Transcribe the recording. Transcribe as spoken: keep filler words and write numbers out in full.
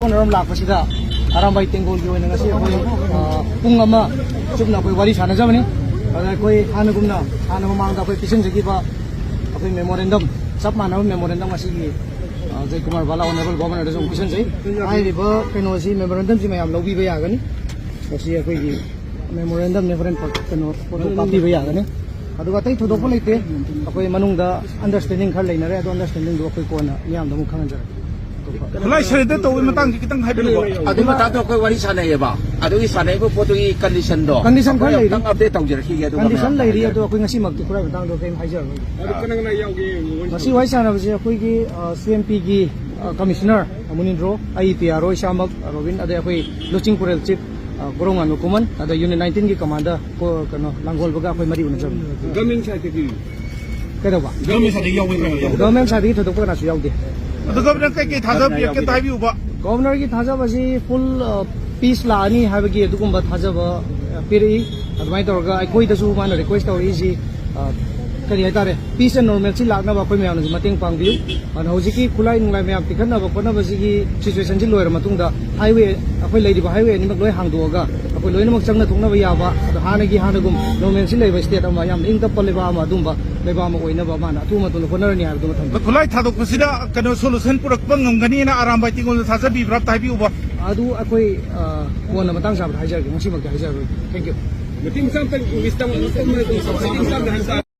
ꯀꯣꯟꯅꯔꯣꯝ ꯂꯥꯛꯄꯁꯤꯗ ꯑꯔꯥꯝꯕꯥꯏ ꯇꯦꯡꯒꯣꯜꯒꯤ ꯑꯣꯏꯅ ꯉꯁꯤ ꯑꯩꯈꯣꯏ, ꯑ, ꯄꯨꯡ ꯑꯃ ꯆꯨꯞꯅ ꯑꯩꯈꯣꯏ ꯋꯥꯔꯤ ꯁꯥꯟꯅꯖꯕꯅꯤ꯫ ꯑꯗ ꯑꯩꯈꯣꯏ ꯍꯥꯟꯅꯒꯨꯝꯅ, ꯍꯥꯟꯅ ꯃꯃꯥꯡꯗ ꯑꯩꯈꯣꯏ ꯄꯤꯁꯤꯟꯖꯈꯤꯕ ꯑꯩꯈꯣꯏ memorandum, ꯆꯞ ꯃꯥꯟꯅꯕ memorandum ꯉꯁꯤꯒꯤ, ꯑ, ꯖꯌꯀꯨꯃꯥꯔ ꯕꯥꯂꯥ honourable governorꯗꯁꯨ ꯑꯃꯨꯛ ꯄꯤꯁꯤꯟꯖꯩ꯫ ꯍꯥꯏꯔꯤꯕ ꯀꯩꯅꯣꯁꯤ, memorandumꯁꯤ ꯃꯌꯥꯝ ꯂꯧꯕꯤꯕ ꯌꯥꯒꯅꯤ꯫ ꯃꯁꯤ ꯑꯩꯈꯣꯏꯒꯤ memorandumꯅꯤ, ꯍꯣꯔꯦꯟ ꯀꯩꯅꯣ, photocopy ꯄꯤꯕ ꯌꯥꯒꯅꯤ꯫ ꯑꯗꯨꯒ ꯑꯇꯩ ꯊꯣꯏꯗꯣꯛꯄ ꯂꯩꯇꯦ꯫ ꯑꯩꯈꯣꯏ ꯃꯅꯨꯡꯗ understanding ꯈꯔ ꯂꯩꯅꯔꯦ, ꯑꯗꯣ understandingꯗꯨ ꯑꯩꯈꯣꯏ ꯀꯣꯟꯅ ꯃꯤꯌꯥꯝꯗ ꯑꯃꯨꯛ ꯈꯪꯍꯟꯖꯔꯛꯀꯦ꯫ ꯈꯨꯠꯂꯥꯏ surrender ꯇꯧꯕꯒꯤ ꯃꯇꯥꯡꯁꯦ ꯈꯤꯇꯪ ꯍꯥꯏꯕꯤꯔꯛꯑꯣ꯫ ꯑꯗꯨꯒꯤ ꯃꯇꯥꯡꯗꯣ ꯑꯩꯈꯣꯏ ꯋꯥꯔꯤ ꯁꯥꯟꯅꯩꯌꯦꯕ꯫ ꯑꯗꯨꯒꯤ ꯁꯥꯟꯅꯩꯕ ꯄꯣꯠꯇꯨꯒꯤ conditionꯗꯣ condition ꯈꯔ ꯑꯩꯈꯣꯏ ꯂꯩꯔꯤ꯫ ꯑꯃꯨꯛꯇꯪ update ꯇꯧꯖꯔꯛꯈꯤꯒꯦ, ꯑꯗꯨꯒ condition ꯃꯌꯥꯝ ꯂꯩꯔꯤ, ꯍꯥꯏꯖꯔꯛꯀꯦ꯫ ꯑꯗꯣ ꯑꯩꯈꯣꯏ ꯉꯁꯤꯃꯛꯇꯤ ꯈꯨꯠꯂꯥꯏ ꯃꯇꯥꯡꯗꯣ ꯀꯔꯤꯝ ꯍꯥꯏꯖꯔꯔꯣꯏ꯫ ꯑꯗꯨ ꯀꯅꯥ ꯀꯅꯥ ꯌꯥꯎꯒꯦ? ꯉꯁꯤ ꯋꯥꯔꯤ ꯁꯥꯟꯅꯕꯁꯦ ꯑꯩꯈꯣꯏꯒꯤ, ꯑ, CMPꯒꯤ, ꯑ, commissioner ꯃꯨꯅꯤꯟꯗ꯭ꯔꯣ, ꯑꯩ, ꯇꯤ ꯑꯥꯔ ꯑꯣ ꯏꯁꯥꯃꯛ, ꯑ, ꯔꯣꯕꯤꯟ, ꯑꯗꯩ ꯑꯩꯈꯣꯏ ꯂꯨꯆꯤꯡ ꯄꯨꯔꯦꯜ chief, ꯑ, ꯒꯣꯔꯣꯡꯉꯥꯟꯕ ꯈꯨꯃꯟ, ꯑꯗ unit nineteenꯒꯤ commander ꯀꯣ-, ꯀꯩꯅꯣ, ꯂꯥꯡꯒꯣꯜꯕꯒ ꯑꯩꯈꯣꯏ ꯃꯔꯤ ꯎꯅꯖꯕꯅꯤ꯫ Government sideꯇꯒꯤ? ꯀꯩꯗꯧꯕ? Government sideꯇꯒꯤ ꯌꯥꯎꯕ ꯅꯠꯇ꯭ꯔꯣ? Government sideꯇꯒꯤ ꯊꯣꯏꯗꯣꯛꯄ ꯀꯅꯥꯁꯨ ꯌꯥꯎꯗꯦ꯫ ꯑꯗꯣ governor ꯀꯩꯀꯩ ꯊꯥꯖꯕ ꯄꯤꯔꯛꯀꯦ ꯍꯥꯏꯕꯤꯌꯨꯕ? Governorꯒꯤ ꯊꯥꯖꯕꯁꯤ full, ꯑ, peace ꯂꯥꯛꯑꯅꯤ ꯍꯥꯏꯕꯒꯤ ꯑꯗꯨꯒꯨꯝꯕ ꯊꯥꯖꯕ, ꯑ, ꯄꯤꯔꯛꯏ꯫ ꯑꯗꯨꯃꯥꯏꯅ ꯇꯧꯔꯒ ꯑꯩꯈꯣꯏꯗꯁꯨ ꯃꯥꯅ request ꯇꯧꯔꯛꯏꯁꯤ, ꯑ, ꯀꯔꯤ ꯍꯥꯏꯇꯥꯔꯦ, peace and normalcy ꯂꯥꯛꯅꯕ ꯑꯩꯈꯣꯏ ꯃꯌꯥꯝꯅꯁꯨ ꯃꯇꯦꯡ ꯄꯥꯡꯕꯤꯌꯨ꯫ ꯑꯗꯨꯅ ꯍꯧꯖꯤꯛꯀꯤ ꯈꯨꯠꯂꯥꯏ ꯅꯨꯡꯂꯥꯏ ꯃꯌꯥꯝ ꯄꯤꯈꯠꯅꯕ ꯈꯣꯠꯅꯕꯁꯤꯒꯤ situationꯁꯤ ꯂꯣꯏꯔ ꯃꯇꯨꯡꯗ highway, ꯑꯩꯈꯣꯏ ꯂꯩꯔꯤꯕ highway ꯑꯅꯤꯃꯛ ꯂꯣꯏ ꯍꯥꯡꯗꯣꯛꯑꯒ ꯑꯩꯈꯣꯏ ꯂꯣꯏꯅꯃꯛ ꯆꯪꯅ ꯊꯣꯛꯅꯕ ꯌꯥꯕ, ꯑꯗꯣ ꯍꯥꯟꯅꯒꯤ ꯍꯥꯟꯅꯒꯨꯝ normalcy ꯂꯩꯕ state ꯑꯃ, ꯌꯥꯝꯅ ꯏꯪ ꯇꯞꯄ ꯂꯩꯕꯥꯛ ꯑꯃ, ꯑꯗꯨꯝꯕ ꯂꯩꯕꯥꯛ ꯑꯃ ꯑꯣꯏꯅꯕ ꯃꯥꯅ ꯑꯊꯨꯕ ꯃꯇꯝꯗ ꯍꯣꯠꯅꯔꯅꯤ ꯍꯥꯏꯕꯗꯨꯃ ꯊꯝꯖꯒꯦ꯫ ꯈꯨꯠꯂꯥꯏ ꯊꯥꯗꯣꯛꯄꯁꯤꯗ ꯀꯩꯅꯣ solution ꯄꯨꯔꯛꯄ ꯉꯝꯒꯅꯤꯅ ꯑꯔꯥꯝꯕꯥꯏ ꯇꯦꯡꯒꯣꯜꯗ ꯊꯥꯖꯕꯤꯕ꯭ꯔꯥ ꯑꯝꯇ ꯍꯥꯏꯕꯤꯌꯨꯕ꯫ ꯑꯗꯨ ꯑꯩꯈꯣꯏ, ꯑ, ꯀꯣꯟꯅ ꯃꯇꯥꯡ ꯆꯥꯕꯗ ꯍꯥꯏꯖꯔꯒꯦ, ꯉꯁꯤꯃꯛꯇꯤ ꯍꯥꯏꯖꯔꯔꯣꯏ꯫ Thank you꯫ ꯃꯇꯦꯡ ꯃꯆꯥ ꯑꯝꯇꯪ, ꯃꯤꯁ ꯇꯧ-, ꯃꯇꯦꯡ ꯃꯆꯥ ꯑꯝꯇ ꯍꯥꯏꯕꯤꯌꯨ꯫